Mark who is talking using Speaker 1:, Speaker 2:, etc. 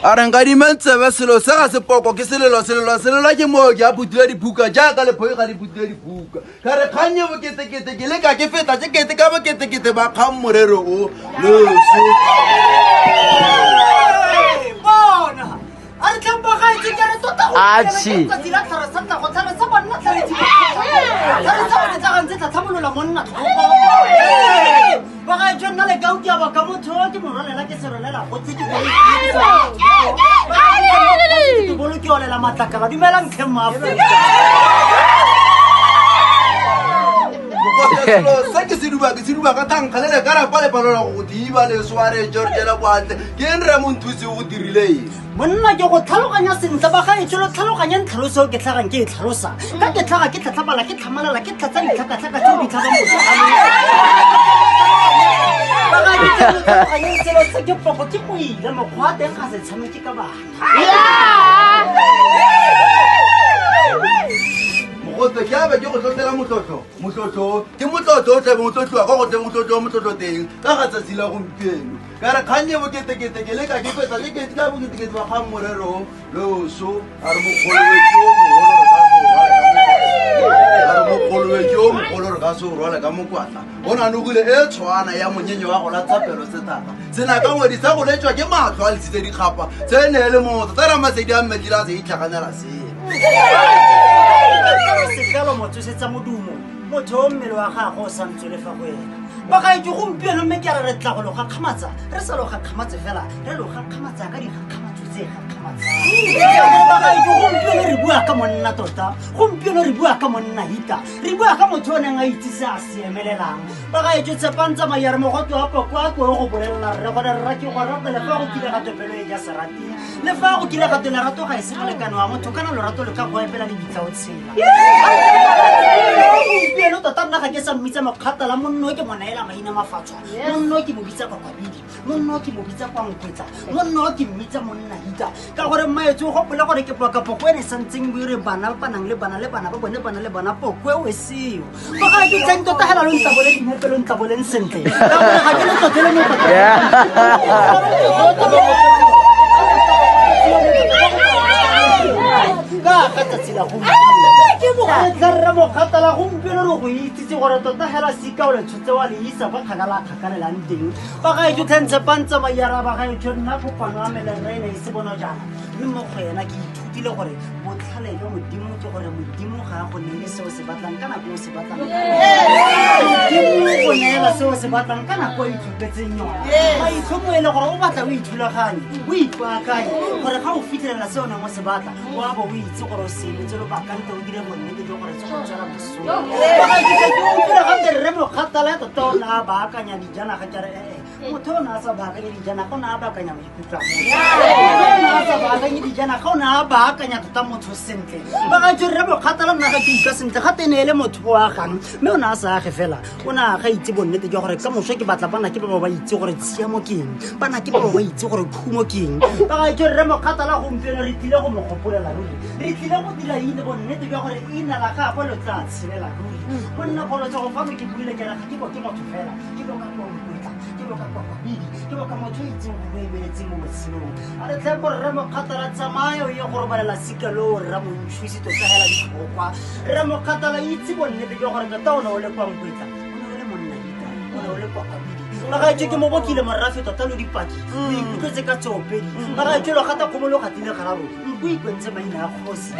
Speaker 1: A re nkadime tsebe selo se ga se poko ke selelo selelo selelo ke mooki a phuthile diphuka jaaka lephoi ga di phuthile diphuka ka re kgannye boketekete ke leka ke feta ke kete ka boketekete ba kgang morero o loso.
Speaker 2: Bona a re tlhampagaetse ke re tota go
Speaker 3: Atjhe.
Speaker 2: tsatsi la tlhare sa tlago tlhare sa banna tlhare tlhare sa bone tsa gantse tlhatlhamolola monna tlhogo bagaetsho nna le kau ke a baka motho ke morwalela ke serolela gotse ke ke bolo ke olela matlakala dumelang tlhe maaforika.
Speaker 1: Selo se ke se duba ke se duba ka thankga le le ka rapa lepalola go diba lesware georgela boatle ke eng re monthusi o go dirile eng?
Speaker 2: Monna ke go tlhaloganya sentle ba gaetsho lo tlhaloganyang tlhaloso ke tlhagang ke e tlhalosa ka ke tlhaga ke tlhatlhabala ke tlhamalala ke tlhatsa ditlhakatlhaka tseo di tlhabang bagaetsho selo se ke poko ke go ile mokgwa wa teng ga se tshameke ka bana.
Speaker 1: Mogotse ke abe ke go tlotlela motlotlo motlotlo ke motlotlo o tlebe o tlotliwa kwa go tleng o tlotliwa motlotlo teng ka ga tsatsi la gompieno ka re kgannye boketekete ke leka ke fetsa ke kete ka boketekete ba kgang morero loso a re mogolowetse o mogolo re ka se o rwale ka mokwatla a re mogolowetse o mogolo re ka se o rwale ka mokwatla o nanogile e tshwana ya monyenye wa go latsapelo setata senaka ngwedi sa go letswa ke matlho a lesitse dikgapa tse ne e le motho tsa ramasedi a mmetlile a se itlhaganela selo.
Speaker 2: Sekalo mo tsosetsa modumo motho o mmele wa gagwe o sa ntse le fa go ena bagaetso gompieno mme ke a re re tla go lo gakgamatsa re sa lo gakgamatse fela re lo gakgamatsa ka digakgamatso tse gakgamatsang bagaetso gompieno re bua ka monna tota gompieno re bua ka monna hita re bua ka motho o neng a itse se a se emelelang bagaetso tshepang tsamai ya re mogote wa poko a ko go bolelela rre gone rra ke go rata le fa go kile ga topelo e ja serati le fa go kile ga te lerato ga e se molekane wa motho kana lorato le ka go epela lebitla o tshela gompieno tota nna ga ke sa mmitsa mokgatala monno ke mo neela maina mafatshwa monno ke mo bitsa kwakwabidi monno ke mo bitsa kwa nkwetsa monno ke mmitsa monna ita ka gore mmaetso o gopole gore ke pokapoko e ne santseng bo ire bana ba nang le bana le bana ba bone bana le bana poko eo e seo ba ga ke tseng tota hela lo ntla bole dinepe lo ntla boleng sentle ka gore ga ke lo tlotlele mo ka ga tsatsi la gompieno tla rra mokgatala gompieno re go itsitse gore tota hela sika o le tshotse wa le isa kwa kgakala a kgakalelang teng ba gaetsho tlhentshepang tsamaiara ba gaetsho nna kopano a melerre e ne e se bono jaana mme mo go ena ke ithutile gore botlhale jwa modimo ke gore modimo ga a go neele seo se batlang ka nako o se batlang modimo go neela seo se batlang ka nako e itlhophetseng yone maitlhomo e le gore o batla o ithulaganye o ipaakanye gore ga o fitlhelela se o neng o se batla o a bo o itse gore o se emetse lobaka nte o dire bonnete jwa gore se go tswela mosola ke utlwile gape rre mokgatala ya tota o ne a baakanya dijanaga ke re ee motho o ne a sa baakanye dijanaga o ne a baakanya maikutlo a motho o ne a sa baakanye dijanaga o ne a baakanya tota motho sentle bagaetso rre mokgatala nna ga ke utlwa sentle ga tene e le motho o agang mme o ne a sa age fela o ne a ga itse bonnete jwa gore ka moso ke batla bana ke ba ba itse gore tshiamo ke eng bana ke ba ba itse gore khumo ke eng bagaetso rre mokgatala gompieno re tlile go mo gopolela ruri re tlile go dira ine bonnete jwa gore ina la gagwe lo tla tshelela ruri monna kgolotsogo fano ke buile ke re ga ke bo ke motho fela ke bo ka kwa ke boka kwa kwabidi ke boka motho o itseng go emeletseng mo botshelong a re tlhe borre mokgatala tsamaya o ye go robalela sika loo rra montšhwisi tota hela ditlhokwa rre mokgatala itse bonnete jwa gore tota o ne o le kwa nkwetla o ne o le monna ita o ne o le kwa kwabidi bagaetsho ke mo bokile morafe tota lo dipaki o ikutlwetse ka tsoopedi bagaetsho lo gata kgomo lo gatile gararo nko ikwentse maina a kgosi.